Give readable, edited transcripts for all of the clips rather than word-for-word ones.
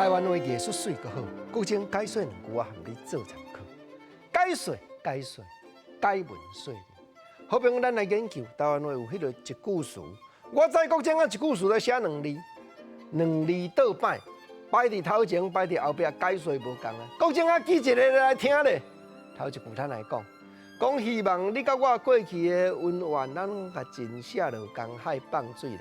台灣話藝術媠閣好，國政解說兩句我含你做參考。解說解說解文說理，好比講咱來研究台灣話有彼个一句詞，我知國政啊一句詞咧寫兩字，兩字倒擺，擺佇頭前，擺佇後壁，解說無仝啊。國政啊，舉一个來聽咧，頭一句咱來講，講希望你佮我過去的恩怨，咱攏共盡卸落江海放水流。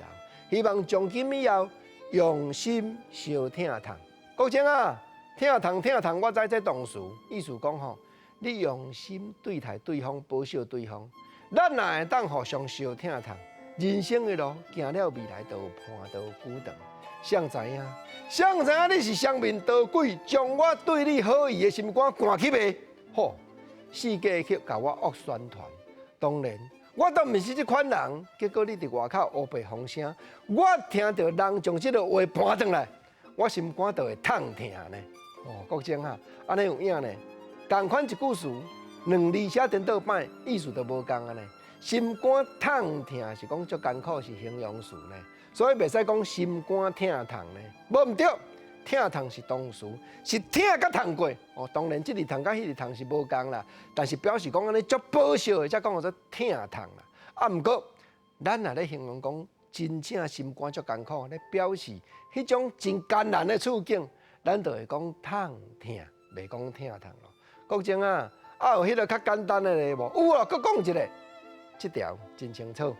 希望從今以後用心相疼痛。國政啊，疼痛疼痛，我知這動詞，意思講吼，你用心對待對方，保惜對方，咱若會當互相相疼痛，人生的路行了未來就有伴，就有久長。誰知影？誰知影你是雙面刀鬼，將我對你好意的心肝灌去賣？吼，世界去共我惡宣傳，當然。我都毋是這款人，結果你佇外口烏白風聲，我聽著人將這个話盤轉來，我心肝就會痛疼呢。哦，國政啊，按呢有影呢？仝款一句詞，兩字寫顛倒擺，意思就無仝啊呢。心肝痛疼是講足艱苦是形容詞呢，所以袂使講心肝疼痛呢，無毋對。疼痛是動詞，是疼佮痛過。哦，當然這字痛佮彼字痛是無仝啦，但是表示講按呢足保惜的，才講叫做疼痛啦。啊，毋過咱若咧形容講真正心肝足艱苦，咧表示彼種真艱難的處境，咱就會講痛疼，袂講疼痛咯。國政啊，啊有彼个較簡單的咧無？有啊，閣講一个，這條真清楚。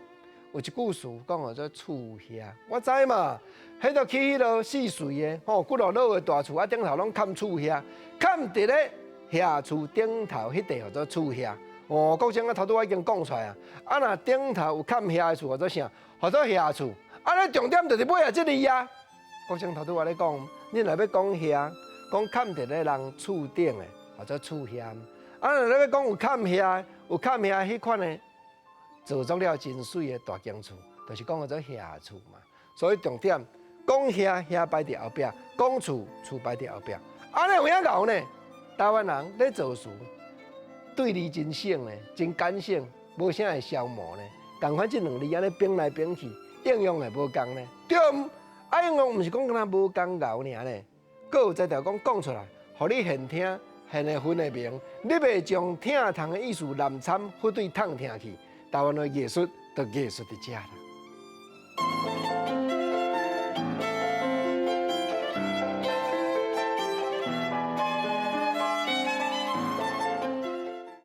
有一句詞講叫做厝遐，我知嘛，彼著起彼个四垂的吼，幾落老的大厝啊，頂頭攏崁厝遐，崁佇咧遐厝頂頭彼塊叫做厝遐。哦，國政啊，頭拄仔已經講出來啊。啊，若頂頭有崁遐的厝叫做啥？叫做遐厝。啊，你重點就是尾仔這字啊。國政頭拄仔咧講，你若欲講遐，講崁佇咧人厝頂的，叫做厝遐。啊，若你欲講有崁遐，有崁遐彼款的。做作了真媠的大間厝，就是講叫做遐厝嘛。所以重點講遐遐擺佇後壁，講厝厝擺佇後壁。按呢有影𠢕呢？台灣人咧造詞，對字真省呢，真簡省，無啥會消磨呢。仝款這兩字按呢反來反去，應用會無仝呢。對毋？啊，應用毋是講敢若無仝𠢕爾呢，閣有才調講講出來，予你現聽現會分會明，你袂將疼痛的意思濫摻，去對痛疼去。台灣的藝術就藝術佇遮啦。